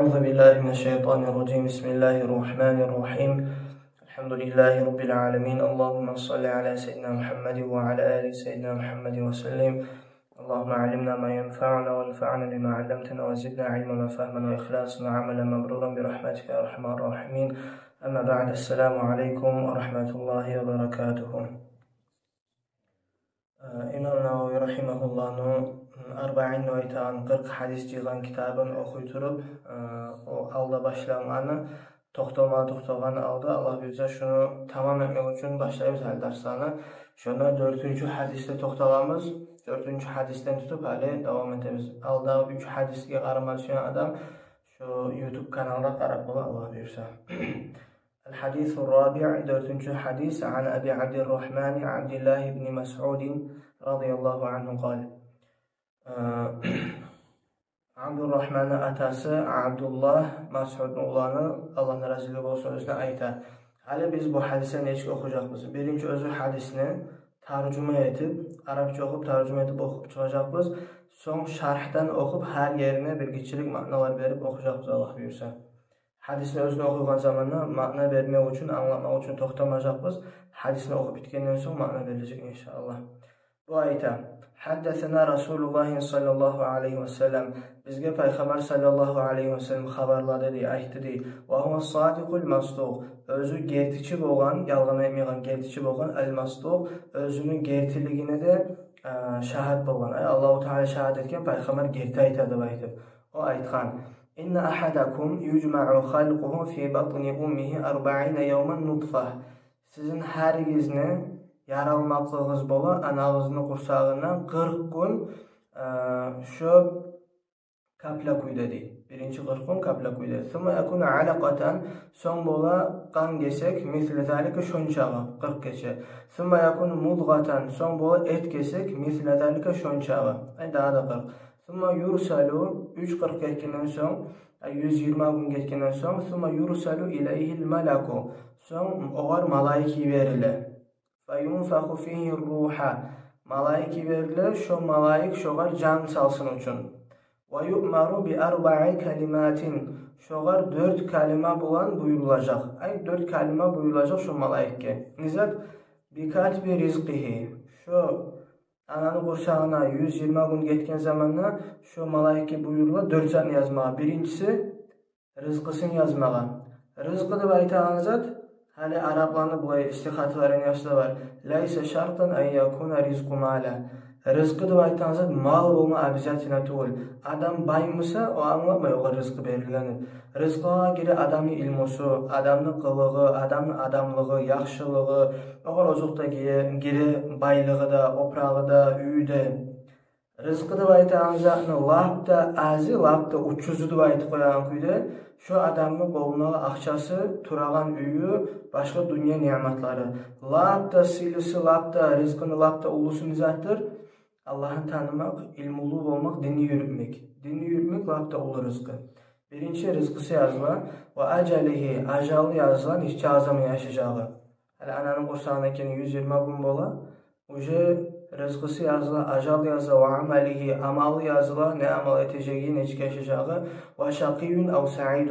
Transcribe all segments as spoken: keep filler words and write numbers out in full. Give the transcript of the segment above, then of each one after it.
أعوذ بالله من الشيطان الرجيم. بسم الله الرحمن الرحيم. الحمد لله رب العالمين. اللهم صل على سيدنا محمد وعلى آل سيدنا محمد وسلم. اللهم علمنا ما ينفعنا وانفعنا بما علمتنا وزدنا علما وفهما وإخلاصا وعملا مبرورا برحمتك يا أرحم الراحمين. أما بعد، السلام عليكم ورحمة الله وبركاته. Э, имам Нававий рагьимагьуллагьны «Арбаин» деп айтагъан къыркъ гьадис жыйгъан китабын охуй туруп, э, о алда башлагъаны, токъталма токъталгъаны алда, Аллагь буюрса, шуну тамам этмек учун башлайбыз гьали дарсланы. Шонда дёртюнчю гьадисде токъталамыз. Дёртюнчю гьадисден тутуп гьали давам этебиз. Алдагъы уьч гьадисге къарамай сюеген адам шо YouTube каналда къарап бола, Аллагь буюрса. الحديث الرابع, дёртюнчю гьадис. عن أبي عبد الرحمن عبد الله بن مسعود رضي الله عنه قال. Э, Абдуррагьманны атасы Абдуллагь, Масъудну уланы, Аллагьны разилиги болсун оьзюне, айта. Гьали биз бу гьадисни нечик охужакъбыз? Биринчи оьзю гьадисни таржума этип, арапча охуп, таржума этип охуп чыгъажакъбыз. Сонг шаргьдан охуп, гьар ерине бир гиччирек маъналар берип охужакъбыз, Аллагь буюрса. Гьадисни оьзюн охуйгъан заманда маъна бермек учун, англатмакъ учун токътамажакъбыз. Гьадисни охуп битгенден сонг маъна берилежек, иншааллагь. Бу айта: حدثنا رسول الله صلى الله عليه وسلم. Бизге Пайхаммар саллаллагьу алайгьи ва саллам хабарлады дей, айтды дей. وهو الصادق المصدوق. Оьзю гертичи болгъан, ялгъан айтмайгъан, гертичи болгъан, المصدوق, оьзюню гертилигине де, э, шагьат болгъан. Ай, Аллагьу Таала шагьат этген, Пайхаммар герти айта деп айтып. О айтгъан: إن أحدكم يجمع خلقه في بطن أمه أربعين يوما نطفة. Сизин гьаригизни яралмакълыгъыгъыз бола анагъызны къурсагъында къыркъ гюн, э, шо капля кюйде дей. Биринчи къыркъ гюн капля кюйде. ثم يكون علقة, сонг бола къан гесек, مثل ذلك, шончагъы, къыркъ гече. ثم يكون مضغة, сонг бола эт гесек, مثل ذلك, шончагъы. Ай, дагъы да къыркъ. ثم يرسل, уьч къыркъ гетгенден сонг, ай, юз йигирма гюн гетгенден сонг, ثم يرسل إليه الملك, сонг огъар малайик йибериле. فينفخ فيه الروح, малайик йибериле, шо малайик шогъар жан салсын учун. ويؤمر بأربع كلمات, шогъар дёрт калима булан буюрулажакъ. Ай, дёрт калима буюрулажакъ шо малайикге. Не зат? بكتب رزقه, шо ананы къурсагъына юз йигирма гюн гетген заманда шо малайикге буюрулар дёрт затны язмагъа. Биринчиси, рызкъысын язмагъа. Рызкъы деп айтагъан зат, гьали арапланы булай истихаталарыны ясы да бар: ليس شرطا أن يكون الرزق مالا. Рызкъы деп айтагъан зат мал болма обязательно тюгюл. Адам баймы буса, о англатмай огъар рызкъы берилгенин. Рызкъыгъа гире адамны илмусу, адамны къылыгъы, адамны адамлыгъы, яхшылыгъы, огъар озокъда гире, гире байлыгъы да, опурагъы да, уьюю де. Рызкъы деп айтагъан затны лап да азы, лап да учузу деп айтып къоягъан кюйде, шо адамны къолундагъы акъчасы, турагъан уьюю, башгъа дюнья ниъматлары. Лап да сыйлысы, лап да рызкъыны лап да уллусу не затдыр? Аллагьны танымакъ, илмулу болмакъ, динни юрютмек. Динни юрютмек лап да уллу рызкъы. Биринчи рызкъысы языла, وأجله, ажалы языла, нече заман яшажагъы. Гьали ананы къурсагъына гелген юз йигирма гюн бола, уже рызкъысы языла, ажал языла, وعمله, амалы языла, не амал этежеги, нечик яшажагъы, وشقي أو سعيد,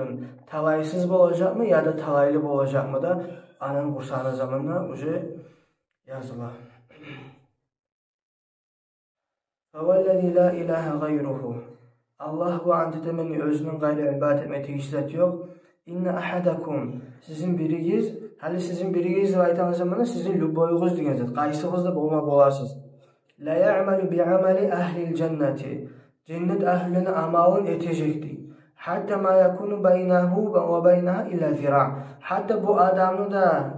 талайсыз болажакъмы яда талайлы болажакъмы да ананы къурсагъына заманда уже языла. فوالذي لا إله غيره. Аллагь булан ант этемен, оьзюнден къайры ибадат этме тийишли зат ёкъ. إن أحدكم, сизин биригиз, гьали сизин биригиз деп айтагъан заманда сизин любойугъуз деген зат, къайсыгъыз да болма боласыз. ليعمل بعمل أهل الجنة. Женнет агьлюлени амалын этежек дей. حتى ما يكون بينه وبينها إلا ذراع. Гьатта бу адамны да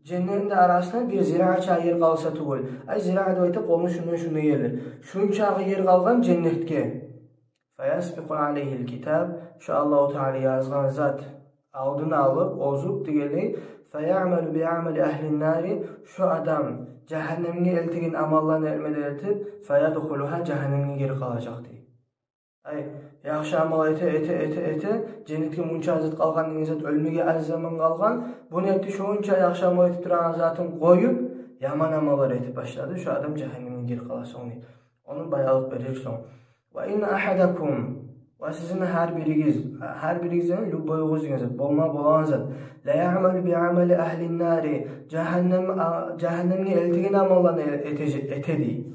женнетни де арасына бир зираъ чакъы ер къалса тюгюл. Ай, зираъ деп айта къолну шундан шунда ерлер. Шунчакъы ер къалгъан женнетге. فيسبق عليه الكتاب. Шо Аллагьу Таала язгъан зат алдын алып, озуп дегенлей, فيعمل بعمل أهل النار. Шо адам жагьаннемге элтеген амалланы элтме де элтип, فيدخلها, жагьаннемге гирип къалажакъ дей. Ай, яхшы амал эте, эте, эте, эте, женнетге мунча зат къалгъан деген зат, оьлмеге аз заман къалгъан. Буну этди, шонча яхшы амал этип турагъан затын къоюп, яман амаллар этип башлады. Шо адам жагьаннемге гирип къала сонг дей. Ону баялыкъ берер сонг. وإن أحدكم, Ва сизин гьар биригиз, гьар биригиз, яни любойугъуз деген зат, болма болагъан зат. Ла яъмалу би амали агьлин нари, жагьаннем, а, жагьаннемге элтеген амалланы этеже-, этеди.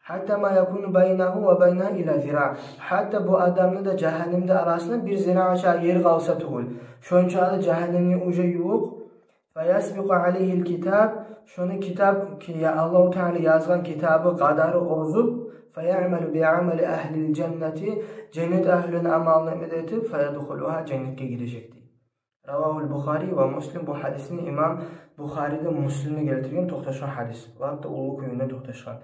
Гьатта ма якуну байнагьу ва байнагьа илла зира. Гьатта бу адамны да жагьаннемни арасына бир зира чакъы ер къалса тюгюл. Шончакъы да жагьаннемге уже ювукъ. Фаясбикъу алайгьил китаб, шону китап, ки-, я Аллагьу Таала язгъан китабы къадары озуп, фаяъмалу би амали агьлил жаннати, женнет агьлюню амалын этип, фаядхулугьа, женнетге гирежек дей. Равагьул Бухари ва Муслим, бу гьадисни имам Бухари де, Муслим де гелтирген, токъташгъан гьадис. Лап да уллу кюйде токъташгъан.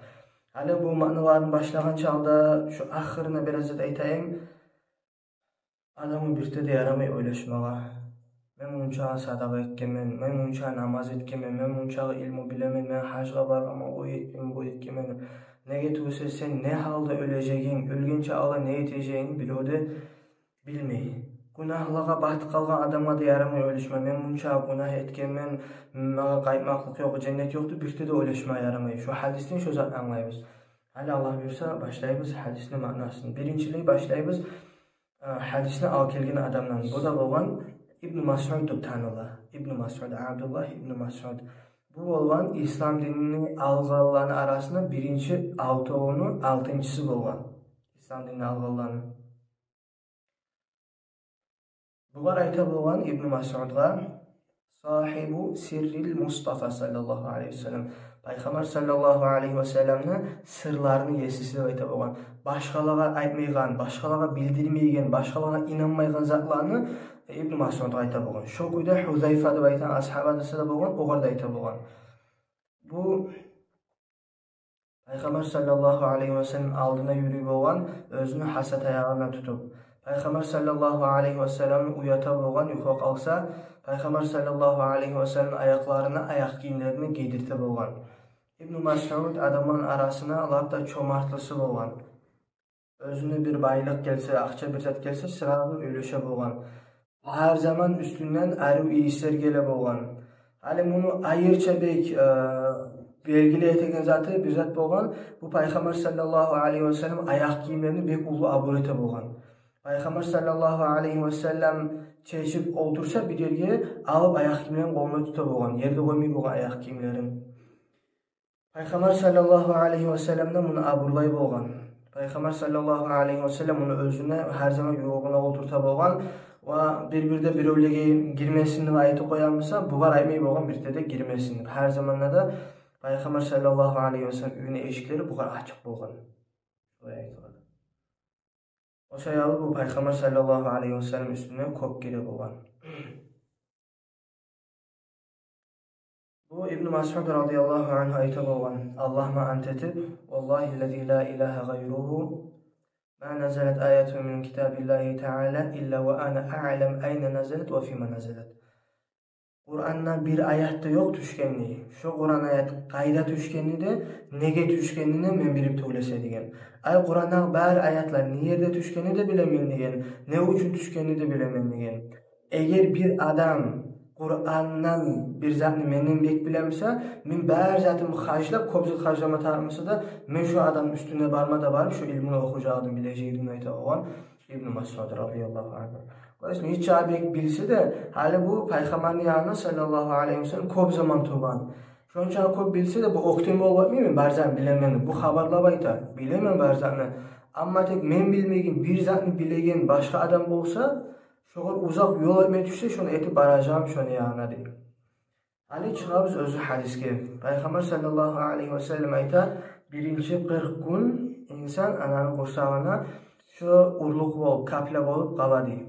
Гьали бу маъналарын башлагъан чагъда шу ахырына бираз зат айтайым. Адамгъа бирде де ярамай ойлашмагъа: «Мен мунча садагъа этгенмен, мен мунча намаз этгенмен, мен мунча илму билемен, мен гьажгъа баргъанман, о этгенмен, бу этгенмен». Неге тюгюл эсе, сен не гьалда оьлежегинг, оьлгенче алда не этежегинг бирев де билмей. Гюнагьлагъа батып къалгъан адамгъа да ярамай ойлашма: «Мен мунча гюнагь этгенмен, магъа къайтмакълыкъ ёкъ, женнет ёкъ», – деп бирде де ойлашма ярамай. Шу гьадисден шу затны англайбыз. Гьали, Аллагь буюрса, башлайбыз гьадисни маънасын. Биринчилей башлайбыз, э, гьадисни алып гелген адамдан. Бу да болгъан Ибну Масъуд деп таныла. Ибну Масъуд, Абдуллагь ибну Масъуд. Бу болгъан ислам динни алгъанланы арасында биринчи алтавуну алтынчысы болгъан. Ислам динни алгъанланы. Бугъар айта болгъан, Ибну Масъудгъа, сагьибу сиррил Мустафа саллаллагьу алайгьи ва саллам, Пайхаммар саллаллагьу алайгьи ва салламны сырларыны есиси деп айта болгъан. Башгъалагъа айтмайгъан, башгъалагъа билдирмейген, башгъалагъа инанмайгъан затланы Ибну Масъудгъа айта болгъан. Шо кюйде Гьузайфа деп айтагъан асгьаба да болгъан, огъар да айта болгъан. Бу Пайхаммар саллаллагьу алайгьи ва саллам алдына юрюй болгъан, оьзюню гьасат аягъына тутуп. Пайхаммар саллаллагьу алайгьи ва салламны уята болгъан, юхлап къалса, Пайхаммар саллаллагьу алайгьи ва салламны аякъларына аякъ гийимлерин гийдирте болгъан. Ибну Масъуд адамланы арасына лап да чомартлысы болгъан. Оьзюне бир байлыкъ гелсе, акъча бир зат гелсе, сразу уьлеше болгъан. Гьар заман уьстюнден арив ийислер геле болгъан. Гьали муну айрыча бек, э, белгили этеген заты бир зат болгъан. Бу Пайхаммар саллаллагьу алайгьи ва саллам аякъ гийимлерин бек уллу абур эте болгъан. Пайхаммар саллаллагьу алайгьи ва саллам чечип олтурса бир ерге, алып аякъ гийимлерин къолуна тута болгъан. Ерде къоймай болгъан аякъ гийимлерин. Пайхаммар саллаллагьу алайгьи ва саллам да муну абурлай болгъан. Пайхаммар саллаллагьу алайгьи ва саллам муну оьзюне гьар заман ювугъуна олтурта болгъан. Ва бир-бирде биревлеге гирмесин деп айтып къоямыса, бугъар айтмай болгъан бирде де гирмесин деп. Гьар заманда да Пайхаммар саллаллагьу алайгьи ва саллам уьюню эшиклери бугъар ачыкъ болгъан. Шолай айтылады. О саялы бу Пайхаммар саллаллагьу алайгьи ва саллам уьстюне кёп гире болгъан. Бу Ибну Масъуд радияллагьу ангьу айта болгъан, Аллагьыма ант этип: «Валлагьи ллази ла илагьа гъайругьу, ма назалат аятун мин китабиллагьи таала илла ва ана аълам айна назалат ва фима назалат». Къуранда бир аят да ёкъ тюшгенни, шо Къуран аят къайда тюшгенни де, неге тюшгенни де мен билип тюгюл эсе деген. Ай, Къурандагъы бары аятлар не ерде тюшгенни де билемен деген, не учун тюшгенни де билемен деген. Эгер бир адам Къурандан бир затны менден бек билемиса, мен бары затымны харжлап, кёп зат харжлама тарыкъмыса да, мен шо адамны уьстюне барма да барып, шо илмуну охужакъ эдим, билежек эдим деп айта болгъан Ибну Масъуд радияллагьу ангьу. Къардашлар, нече бек билсе де, гьали бу Пайхаммарны янына саллаллагьу алайгьи ва саллам кёп заман тургъан. Шонча кёп билсе де, бу оьктем болуп айтмайман, мен бары затны билемен, бу хабарлап айта, билемен бары затны. Амма тек мен билмейген бир затны билеген башгъа адам болса, шогъар узакъ ёл этме тюшсе, шону этип баражакъман шону янына деп. Гьали чыгъабыз оьзю гьадисге. Пайхаммар саллаллагьу алайгьи ва саллам айта: биринчи къыркъ гюн инсан ананы къурсагъына шо урлукъ болуп, капля болуп къала дей.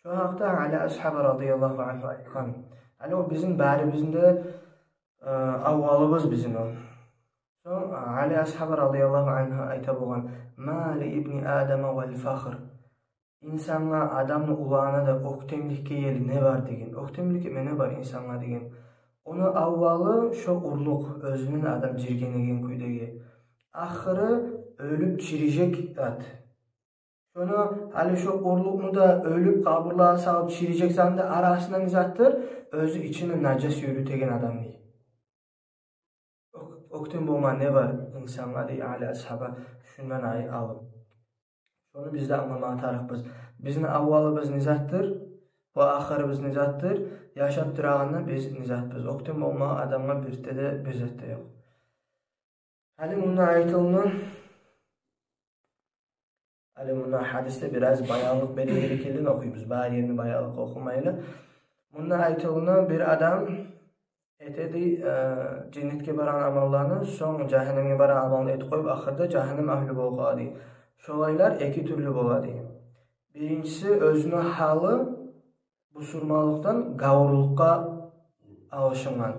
Шо гьакъда Али асгьаба радияллагьу ангьу айтгъан. Гьали о бизин барыбызны да, э, аввалыбыз бизин о. Сонг Али асгьаба радияллагьу ангьу айта болгъан: «Ма ли ибни Адама вал фахр». Инсангъа, адамны уланына да оьктемликге ерли не бар деген. Оьктемлик неме бар инсангъа деген. Ону аввалы шо урлукъ, оьзюнден адам жиргенеген кюйдеги. Ахыры оьлюп чирижек зат. Шону, гьали шо урлукъну да, оьлюп къабурлагъа салып чирижек затны да арасында не затдыр? Оьзю ичинде нажас юрютеген адам дей. Оьк-, оьктем болма не бар инсангъа дей Али асгьаба, шундан ай алып. Буну биз де англамагъа тарыкъбыз. Бизин аввалыбыз не затдыр, бу ахырыбыз не затдыр, яшап турагъанда биз не затбыз. Оьктем болмагъан адамгъа бир де, бир зат да ёкъ. Гьали мунда айтылгъан, гьали мунда гьадисде бираз баянлыкъ берилгени герек экенин охуйбуз. Бар ерни баянлыкъ охумайлы. Мунда айтылгъан, бир адам этеди, э, женнетге барагъан амалланы, сонг жагьаннемге барагъан амалны этип къоюп, ахырда жагьаннем агьлю болуп къалады. Шолайлар эки тюрлю болады. Биринчиси, оьзюню гьалы бусурманлыкъдан гавурлукъгъа алышынгъан.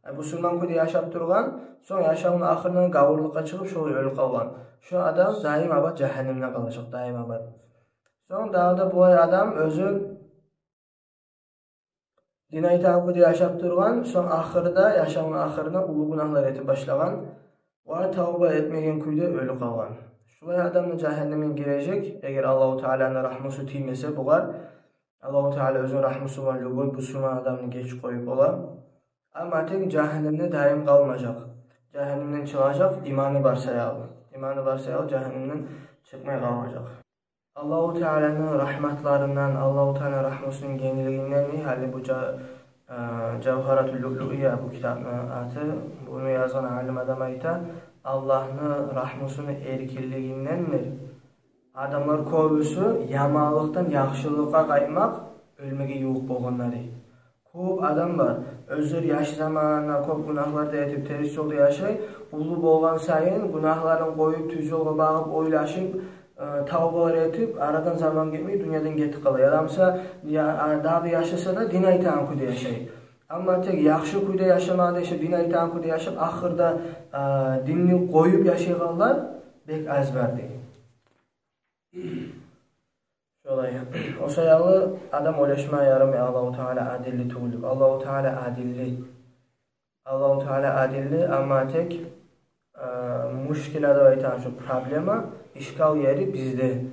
Ай, бусурман кюйде яшап тургъан, сонг яшавуну ахырына гавурлукъгъа чыгъып, шолай оьлюп къалгъан. Шо адам даим абат жагьаннемде къалажакъ, даим абат. Сонг дагъы да булай адам оьзю дин айтагъан кюйде яшап тургъан, сонг ахырда, яшавуну ахырына уллу гюнагьлар этип башлагъан ва тавба этмеген кюйде оьлюп къалгъан. Шулай адам да жагьаннемге гирежек, эгер Аллагьу Тааланы рагьмусу тиймесе бугъар. Аллагьу Таала оьзюню рагьмусу булан любой бусурман адамны гечип къоюп бола. Амма тек жагьаннемде даим къалмажакъ. Жагьаннемден чыгъажакъ иманы бар саялы. Иманы бар саялы жагьаннемден чыкъмай къалмажакъ. Аллагьу Тааланы рагьматларындан, Аллагьу Тааланы рагьмусуну генглигинден не, гьали бу жа-, э, Жавгьаратул Луълуъия бу китапны аты, буну язгъан алим адам айта, Аллагьны рагьмусуну эркинлигиндендир адамлар кёбюсю яманлыкъдан яхшылыкъгъа къайтмакъ, оьлмеге ювукъ болгъанлары. Кёп адам бар, оьзлер яш заманында кёп гюнагьлар да этип, терс ёлда яшай, уллу болгъан сайын гюнагьларын къоюп, тюз ёлгъа багъып, ойлашып, э, тавбалар этип, арадан заман гетмей, дюньядан гетип къала. Яда буса, я, а, дагъы да яшаса да, дин айтагъан кюйде яшай. Амма тек яхшы кюйде яшамагъа дешип, дин айтагъан кюйде яшап, ахырда, э, динни къоюп яшайгъанлар бек аз бар дей. Шолай. О саялы адам ойлашма ярамай, Аллагьу Таала адилли тюгюл деп. Аллагьу Таала адилли. Аллагьу Таала адилли, амма тек, э, мушкила деп айтагъан шу проблема, ишкал ери бизде.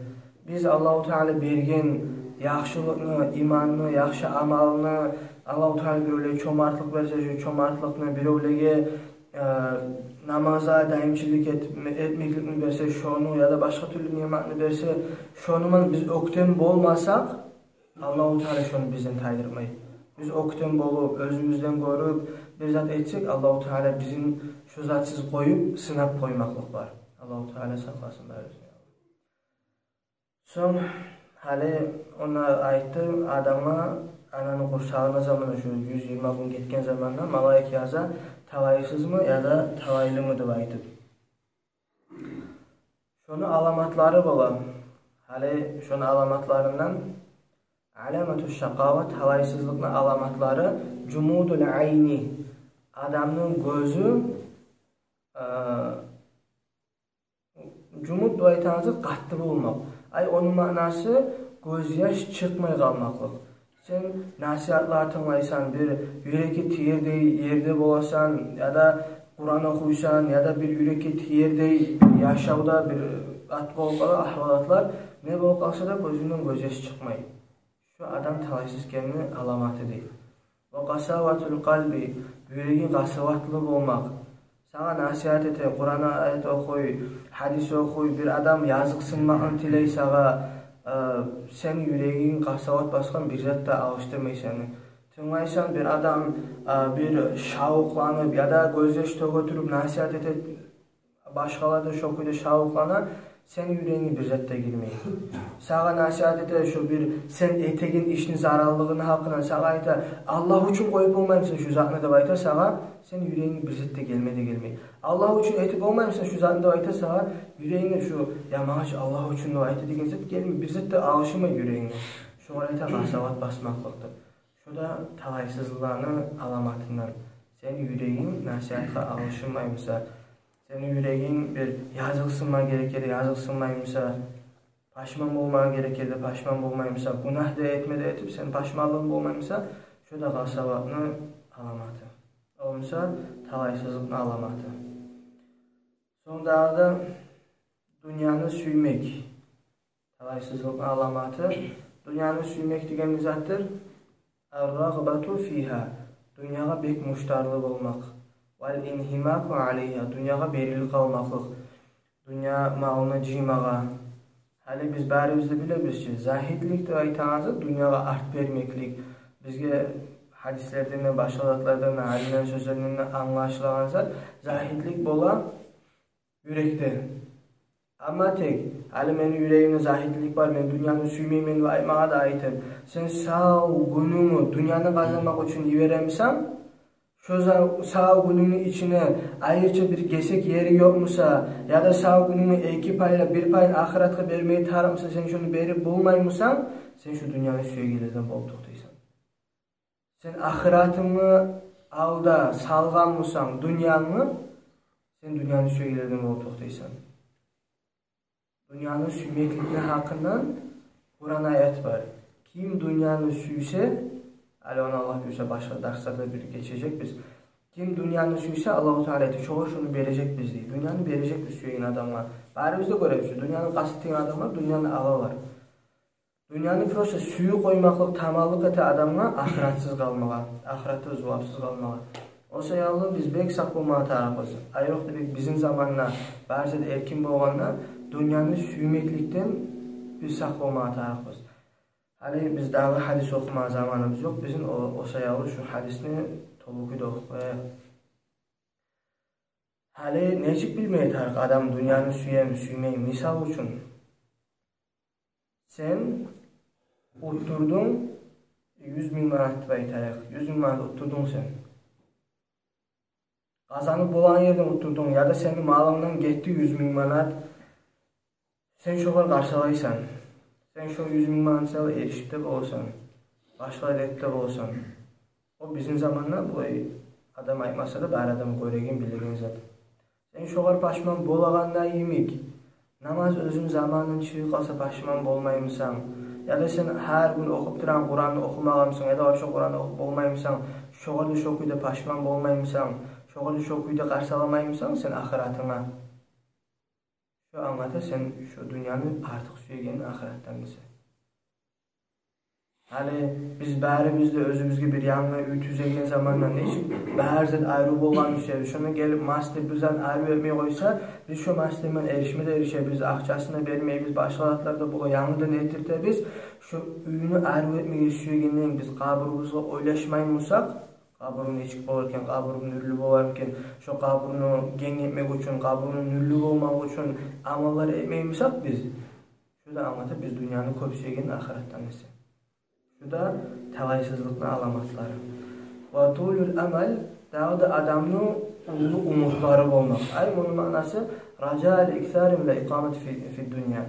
Биз Аллагьу Таала берген яхшылыкъны, иманны, яхшы амалны, Аллагьу Таала биревлеге чомартлыкъ берсе, шу чомартлыкъны, биревлеге э, намазгъа даимчилик эт-, этмекликни берсе шону, яда башгъа тюрлю ниъматны берсе, шону ман биз оьктем болмасакъ, Аллагьу Таала шону бизден тайдырмай. Биз оьктем болуп, оьзюбюзден гёрюп, бир зат этсек, Аллагьу Таала бизин шу затсыз къоюп, сынап къоймакълыкъ бар. Аллагьу Таала сакъласын барыбызны. Сонг гьали онда айтды, адамгъа ананы къурсагъына заманда, шу юз йигирма гюн гетген заманда малайик яза, талайсызмы яда талайлымы деп айтып. Шону аламатлары бола. Гьали шону аламатларындан, аламату шакъава, талайсызлыкъны аламатлары, жумудул айни, адамны гёзю, э, жумуд деп айтагъаныбыз къатты болмакъ. Ай, ону маънасы гёзьяш чыкъмай къалмакълыкъ. Сен насигьатлар тынглайсан, бир юрекге тиердей ерде боласан, яда Къуран охуйсан, яда бир юрекге тиердей бир яшавда бир зат болуп къала, агьвалатлар, не болуп къалса да, гёзюнгден гёзьяш чыкъмай. Шу адам талайсыз экенни аламаты дей. Ва къасаватул къалби, юрегинг къасаватлы болмакъ. Сагъа насигьат эте, Къуран аят охуй, гьадис охуй, бир адам языкъсынмакъны тилей сагъа, э, сени юрегинг къасават басгъан, бир зат да алышдырмай сени. Тынглайсан, бир адам, э, бир шавукъланып яда гёзьяш тёге туруп насигьат эте, башгъалар да шо кюйде шавукълана, сени юрегинге бир зат да гирмей. Сагъа насигьат эте, шо бир сен этеген ишни зараллыгъыны гьакъындан сагъа айта, Аллагь учун къоюп болмаймысан шу затны деп айта сагъа, сени юрегинге бир зат да гелмей де гелмей. Аллагь учун этип болмаймысан шу затны деп айта сагъа, юрегинге шу, я, магъа шу Аллагь учун деп айта деген зат гелмей, бир зат да алышынмай юрегинге. Шогъар айта къасават басмакълыкъ деп. Шо да талайсызланы аламатындан. Сени юрегинг насигьатгъа алышынмаймыса, сени юрегинг бир языкъсынма герек ерде языкъсынмаймыса, пашман болма герек ерде пашман болмаймыса, гюнагь да этме де этип, сен пашманлыгъынг болмаймыса, шо да къасаватны аламаты. Болмаса, талайсызлыкъны аламаты. Сонг дагъы да дюньяны сюймек. Талайсызлыкъны аламаты. Дюньяны сюймек деген не затдыр? Ар-рагъбату фигьа. Дюньягъа бек муштарлы болмакъ. Вал инхимаку алайгьа. Дюньягъа берилип къалмакълыкъ. Дюнья малны жыймагъа. Гьали биз барыбыз да билебиз чи, загьидлик деп айтагъан зат дюньягъа арт бермеклик. Бизге гьадислерден де, башгъа затлардан да, алимлени сёзлеринден де англашылагъан зат, загьидлик бола юрекде. Амма тек, гьали мени юрегимде загьидлик бар, мен дюньяны сюймеймен деп айтмагъа да айтып, сен сав гюнюнгню дюньяны къазанмакъ учун йиберемисен, шо за-, сав гюнюнгню ичине айрыча бир гесек ери ёкъмуса, яда сав гюнюнгню эки пайлап, бир пайын ахыратгъа бермеге тарыкъмуса, сен шону берип болмаймусан, сен шо дюньяны сюегенлерден болуп токътайсан. Сен ахыратынгны алда салгъанмусан дюньяны, сен дюньяны сюегенлерден болуп токътайсан. Дюньяны сюймекликни гьакъындан Къуран аят бар. Ким дюньяны сюйсе, гьали ону Аллагь буюрса башгъа дарсларда бир гечежекбиз. Ким дюньяны сюйсе, Аллагьу Таала айта, шогъар шону бережекбиз дей. Дюньяны бережекбиз сюеген адамгъа. Барыбыз да гёребиз, дюньяны къаст этеген адамлар дюньяны алалар. Дюньяны просто сююп къоймакълыкъ таманлыкъ эте адамгъа ахыратсыз къалмагъа, ахыратда зувапсыз къалмагъа. О саялы биз бек сакъ болмагъа тарыкъбыз. Айрокъда бек бизин заманда бары зат эркин болгъанда, дюньяны сюймекликден биз сакъ болмагъа тарыкъбыз. Гьали биз дагъы гьадис охумагъа заманыбыз ёкъ бизин, о, о саялы шу гьадисни толу кюйде охуп къояйыкъ. Гьали нечик билмеге тарыкъ адам дюньяны сюеми, сюймейми? Мисал учун, сен утдурдунг юз минг манат деп айтайыкъ. Юз минг манат утдурдунг сен. Къазанып болагъан ерден утдурдунг, яда сени малынгдан гетди юз минг манат. Сен шогъар къарсалайсан. Сен шо юз минг манат саялы эришип де боласан, башгъа этип де боласан. О бизин заманда булай адам айтмаса да, бар адам гёреген, билеген зат. Сен шогъар пашман болагъанда йимик, намаз оьзюню заманындан чыгъып къалса, пашман болмаймысан? Яда сен гьар гюн охуп турагъан Къуранны охумагъанмысан, яда вообще Къуранны охуп болмаймысан, шогъар да шо кюйде пашман болмаймысан, шогъар да шо кюйде къарсаламаймысан сен ахыратынга? Шо англата сен шо дюньяны артыкъ сюегенинг ахыратдан эсе. Гьали биз барыбыз да оьзюбюзге бир янгы уьй тюзеген заманда нечик бары зат арив болгъанны сюебиз. Шонда гелип мастер бир зат арив этмей къойса, биз шо мастермен эришме де эришебиз, акъчасын да бермейбиз, башгъа затлар да бола, янгыдан этдиртебиз. Шо уьйню арив этмеге сюегенден биз къабурубузгъа ойлашмаймы бусакъ, къабурум нечик болар экен, къабурум нюрлю болар экен, шо къабурну генг этмек учун, къабурну нюрлю болмакъ учун амаллар этмейми бусакъ биз? Шо да англата биз дюньяны кёп сюегенни ахыратдан эсе. Шо да талайсызлыкъны аламатлары. Ва тулул амал, дагъы да адамны уллу умутлары болмакъ. Ай, муну маънасы, ражаул иксари минал икъамати фи, фи дунья.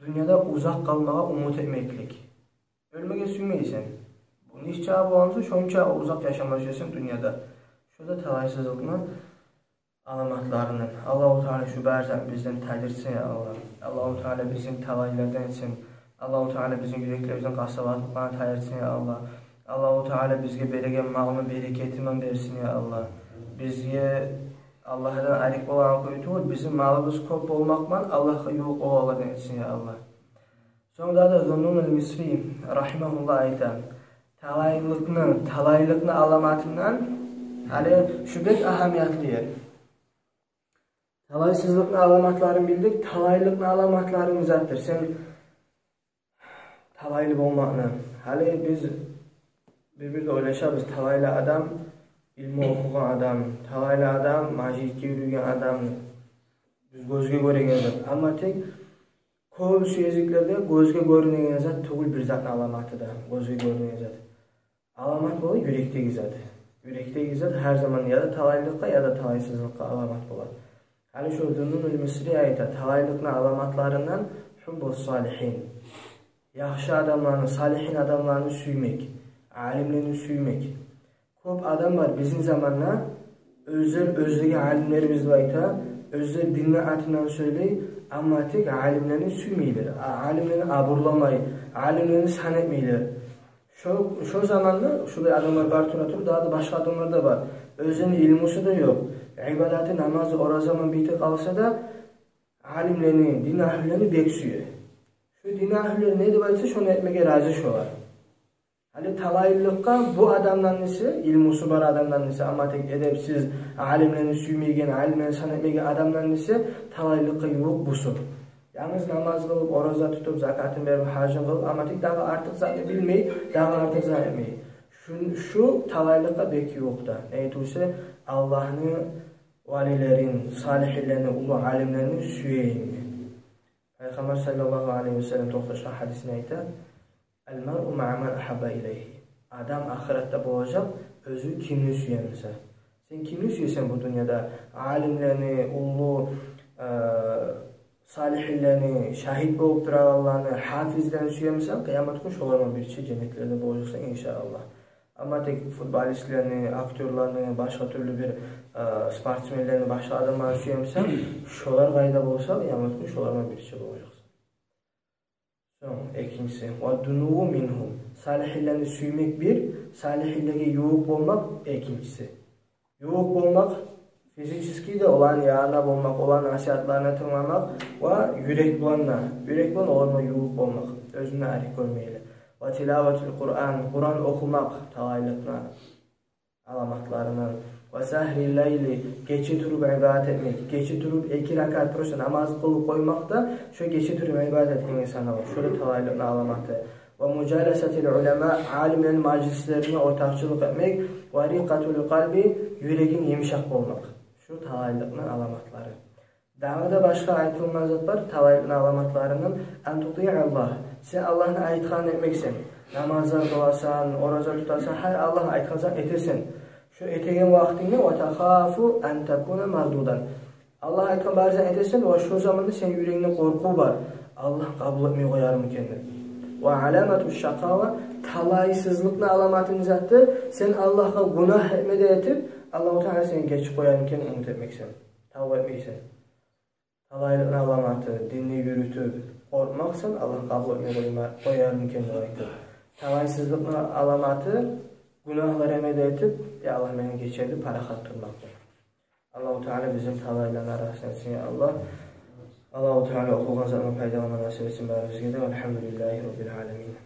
Дюньяда узакъ къалмагъа умут этмеклик. Оьлмеге сюймейсен. Бу нече чакъы боламыса, шонча узакъ яшама сюесен дюньяда. Шо да талайсызлыкъны аламатларындан. Аллагьу Таала шу бары затны бизден тайдырсын, я Аллагь. Аллагьу Таала бизин талайлылардан этсин. Аллагьу Таала бизин юреклерибизден къасаватлыкъланы тайдырсын, я Аллагь. Аллагьу Таала бизге береген малны берекетимен берсин, я Аллагь. Бизге Аллагьдан арек болагъан кюй тюгюл, бизин малыбыз кёп болмакъман Аллагьгъа ювукъ болагъанлардан этсин, я Аллагь. Сонг дагъы да Зуннун ал-Мисри рагьимагьуллагь айта, талайлыкъны, талайлыкъны аламатындан, гьали шу бек агьамиятлы ер. Талайсызлыкъны аламатларын билдик, талайлыкъны аламатлары не затдыр? Сен талайлы болмакъны. Гьали биз бир-бирде ойлашабыз, талайлы адам илму охугъан адам, талайлы адам межитге юрюйген адам. Биз гёзге гёреген зат. Амма тек кёбюсю гезиклерде гёзге гёрюнеген зат тюгюл бир затны аламаты да, гёзге гёрюнеген зат. Аламат бола юрекдеги зат. Юрекдеги зат гьар заман яда талайлыкъгъа, яда талайсызлыкъгъа аламат бола. Гьали шо Зуннун ал-Мисри айта, талайлыкъны аламатларындан хуббу салихин. Яхшы адамланы, салихин адамланы сюймек, алимлени сюймек. Кёп адам бар бизин заманда, оьзлер, оьзлеге алимлерибиз деп айта, оьзлер динни атындан сёйлей, амма тек алимлени сюймейлер, а-, алимлени абурламай, алимлени сан этмейлер. Шо, шо заманда шулай адамлар бар тура туруп, дагъы да башгъа адамлар да бар. Оьзлени илмусу да ёкъ, ибадаты, намазы, оразаман битип къалса да, алимлени, дин агьлюлени бек сюе. Шу дин агьлюлер не деп айтса, шону этмеге рази шолар. Гьали талайлыкъгъа бу адамдан эсе, илмусу бар адамдан эсе, амма тек эдепсиз, алимлени сюймейген, алимлени сан этмейген адамдан эсе, талайлыкъгъа ювукъ бусу. Янгыз намаз къылып, ораза тутуп, закатын берип, гьажын къылып, амма тек дагъы артыкъ затны билмей, дагъы артыкъ затны этмей. Шу, шу талайлыкъгъа бек ювукъ да. Неге тюгюл эсе, Аллагьны валилерин, салигьинлерин, уллу алимлерин сюеген. Пайхаммар саллаллагьу алайгьи ва саллам токъташгъан гьадисинде айта: «Ал-маръу маъа ман агьабба илайгьи». Адам ахыратда болажакъ оьзю кимни сюе буса. Сен кимни сюесен бу дюньяда? Алимлени, уллу, э, салигьинлени, шагьит болуп турагъанланы, гьафизлени сюе бусанг, къыямат гюн шолар булан бирче женнетлерде болажакъсан, иншааллагь. Амма тек футболистлени, актёрланы, башгъа тюрлю бир, э, спортсменлени, башгъа адамланы сюе бусанг, шолар къайда болса, къыямат гюн шолар булан бирче болажакъсан. Сонг экинчиси, «ва дунувву мингьум». Салигьинлени сюймек бир, салигьинлеге ювукъ болмакъ экинчиси. Ювукъ болмакъ физически де, оланы янында болмакъ, оланы насигьатларына тынгламакъ ва юрек булан да, юрек булан олар булан ювукъ болмакъ, оьзюн арек гёрмейли. «Ва тилаватул Къуран», Къуран охумакъ талайлыкъны аламатларындан. «Ва сагьрил лайли», гече туруп ибадат этмек, гече туруп эки ракаат просто намаз къылып къоймакъ да, шо гече туруп ибадат этгенге санала, шо да талайлыкъны аламаты. «Ва мужаласатил улама», алимлени мажлислерине ортакъчылыкъ этмек. «Ва рикъатул къалби», юрегинг йымышакъ болмакъ, шо талайлыкъны аламатлары. Дагъы да башгъа айтылгъан зат бар талайлыкъны аламатларындан: «Ан тутиъа Аллагь». Сен Аллагьны айтгъанын этмексен. Намазлар къыласан, ораза тутасан, гьар Аллагь айтгъан затны этесен. Шо этеген вакътингде «ва тахафу ан такуна мардудан». Аллагь айтгъан бары затны этесен, ва шо заманда сени юрегингде къоркъув бар: Аллагь къабул этмей къоярмы экен деп. «Ва аламату шакъава», талайсызлыкъны аламаты не затдыр? Сен Аллагьгъа гюнагь этме де этип, Аллагьу Таала сени гечип къоярмы экен деп умут этмексен. Тавба этмейсен. Талайлыкъны аламаты, динни юрютюп къоркъмакъсан, Аллагь къабул этмей къойма-, къоярмы экен деп айтып. Талайсызлыкъны аламаты, гюнагьлар эме де этип, «Я Аллагь, мени гечер» деп парахат турмакъ. Аллагьу Таала бизин талайланы арасындан этсин, я Аллагь. Аллагьу Таала охугъан затдан пайдаланма насип этсин барыбызгъа да. Альгьамдулиллагьи раббил аламин.